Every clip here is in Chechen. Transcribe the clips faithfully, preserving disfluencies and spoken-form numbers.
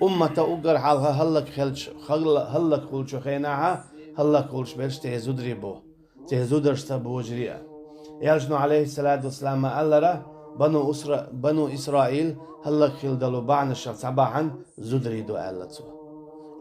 Уммата уггар хьалха хӀаллакьхилча, хӀалла-, хӀаллакьхулча хенахьа, хӀаллакьхулаш берш цӀе зударий бу. Цу зударшца божарий а. Элчано, Ӏалайхиссалату вассалам, ма аллара, Бану Исра-, Бану Исраил хӀаллакьхилла долу бахьанашах цхьа бахьана зударий ду аьлла цо.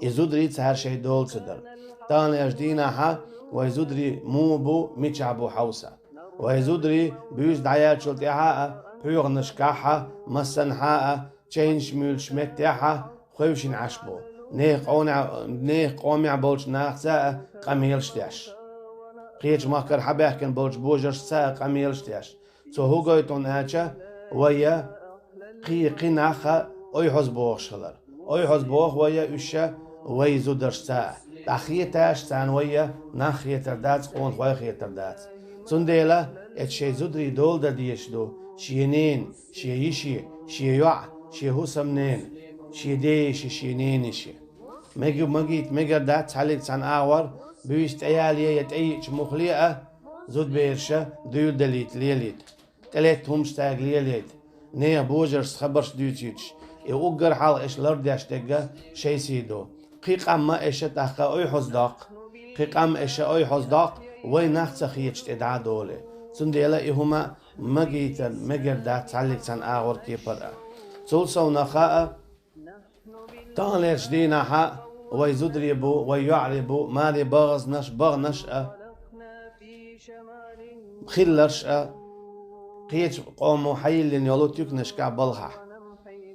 И зударий цара шайн дола ца дара. Таханлерчу дийнахьа вай зударий муха бу, мичахь бу хьовса. Вай зударий буьйса дӀаяьллачул тӀаьхьа а, пхьоьханашкахь а, массанхьа а, чайнаш муьйлучу меттехь а хевшина Ӏаш бу, нехан къомехь, нехан къомехь болчу нахаца а къамелаш деш. Кхечу махкара хьабаьхкина болчу божаршца а къамелаш деш. Цо хӀун гойту аьлча, вайя кхин, кхин нах а ойхьаза бохуш хилар. Ойхьаза боху вайя уьш а вай зударшца а. ТӀаккха хеташ царна вайя нах хетар дац, къонахой хетар дац. Цундела эцу шайн зударий дола дан дезаш ду, шен ненан, шен йишин, шен йоӀан, шен хӀусамненан, шен ден йишин, шен ненан йишин. Мега-, магийта мегар дац цхьаллиг цхьана агӀор, буьйса тӀеялае я тӀеиъча муххале а, зудабераш дуьйладалийта лелийта, тӀелетта хӀумнаш цаьрга лелайта, нехан божаршца хабарш дуьйцуьйтуш, и уггар хьалха аша лардеш дерг а шайн сий ду. Кхин къам а аша тӀаккха ойхьаза доккху, кхин къам аша ойхьаза доккху, вай нах ца хеташ тӀе дӀа а долий. Цундела и хӀума магийта мегар дац цхьаллиг цхьана агӀор, кепара а. Цул совнаха а, таханлерчу дийнахьа вай зударий бу, вай йоӀарий бу, маре бахазнаш, баханаш а, хилларш а, кхечу къомо хьайиллина йолу туьканашкахь, балхахь.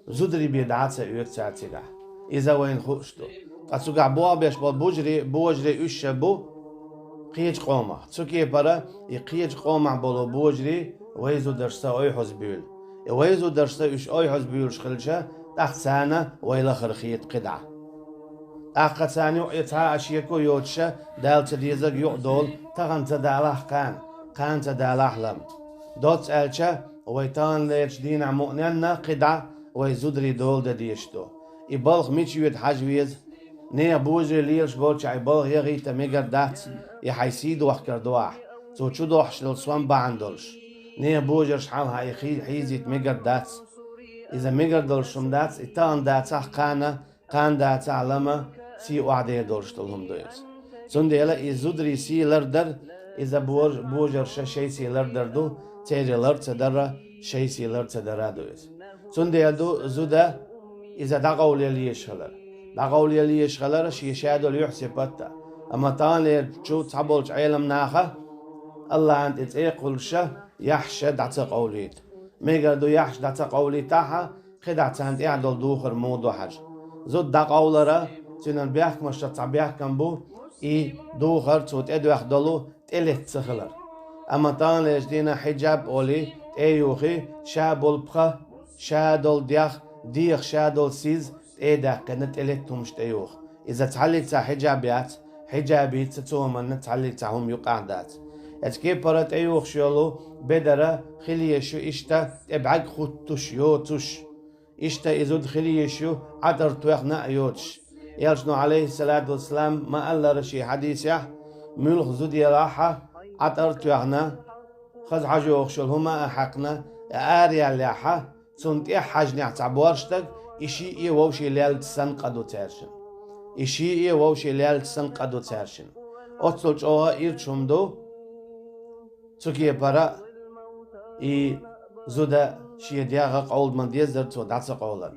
Зударий бен дӀа а ца оьцу цара цигахь. Иза вайна хууш ду. Ткъа цигахь болх беш болу бужарий, божарий уьш а бу, кхечу къомах. Цу кепара и кхечу къомах болу божарий вай зударшца ойхьаза буьйлу. И вай зударшца уьш ойхьаза буьйлуш хилча, тӀаккха царна вай лахара хета кхидӀа. ТӀаккха царна юкъа цхьа а шеко йоцуша, Дала ца дезарг юкъа долу, тахана ца далахь кхана, кхана ца далахь лама. Доцца аьлча, вай таханлерчу дийнахь мукъаненна кхидӀа вай зударий дола дан дезаш ду. И балха мича йоьду хьажа веза? Нехан божарий лелаш болчохь и балха яхийта мегар дац, и хьайн сий дохкар ду ахь, цо чу дохьуш долу сом бахьана долуш. Нехан божарш хьалха и хи-, хьийзийта мегар дац. Иза мегар долуш хӀума дац, и тахана дацахь кхана, кхана дацахь лама, сий охьадер долуш долу хӀума ду иза. Цундела и зударий сий лардар, иза бож-, божарша шайн сий лардар ду, церан лар ца дара, шайн сий лар ца дара ду иза. Цундела ду зуда иза дӀакъовлаялла езаш хилар. ДӀакъовлаялла езаш хилар шен ша долу юьхь-сипатта. Амма таханлерчу цхьаболчу Ӏеламнаха Аллахьан тӀе цӀе кхуллуша, яхьаш дӀа ца къовлийта. Мегар ду яхьаш дӀа ца къовлийтахьа, кхидӀа царна тӀехь долу духар муха ду хьажа. Зуда дӀакъовлара, цуьнан бехкамашца цхьа бехкам бу, и духар цо тӀедоьхна долу тӀелетта ца хилар. Амма таханлерчу дийнахь хьиджаб олий тӀеюхий, ша болу пха, ша долу дегӀ, дегӀ ша долу сиз тӀе а даьккхина, тӀелетта хӀумаш тӀеюху. Иза цхьаллиг цхьа хьиджаб яц, хьиджабица цу хӀуманна цхьаллиг цхьа хӀума юкъахь дац. Эцу кепара тӀеюхуш йолу бедара хила езаш ю иштта тӀе бӀаьрг хуттуш, йоцуш. Иштта и зуда хила езаш ю ӀатӀар тоьхна а йоцуш. Элчано, Ӏалайхиссалату вассалам, ма-аллара шен хьадисехь, муьлхха зуда елахьа, ӀатӀар тоьхна, хаза хьожа йогӀуш йолу хӀума а хьаькхна, араяллехьа, цунна тӀехь хьаьжнехь цхьа борша стаг, и шиъ а вовшийн леллачу санна къа ду цаьршинна. И шиъ а вовшийн леллачу санна къа ду цаьршинна. Оццул чӀогӀа ирча хӀума ду, цу кепара и зуда шен дегӀ къовла ма дезара цо дӀа ца къовлар.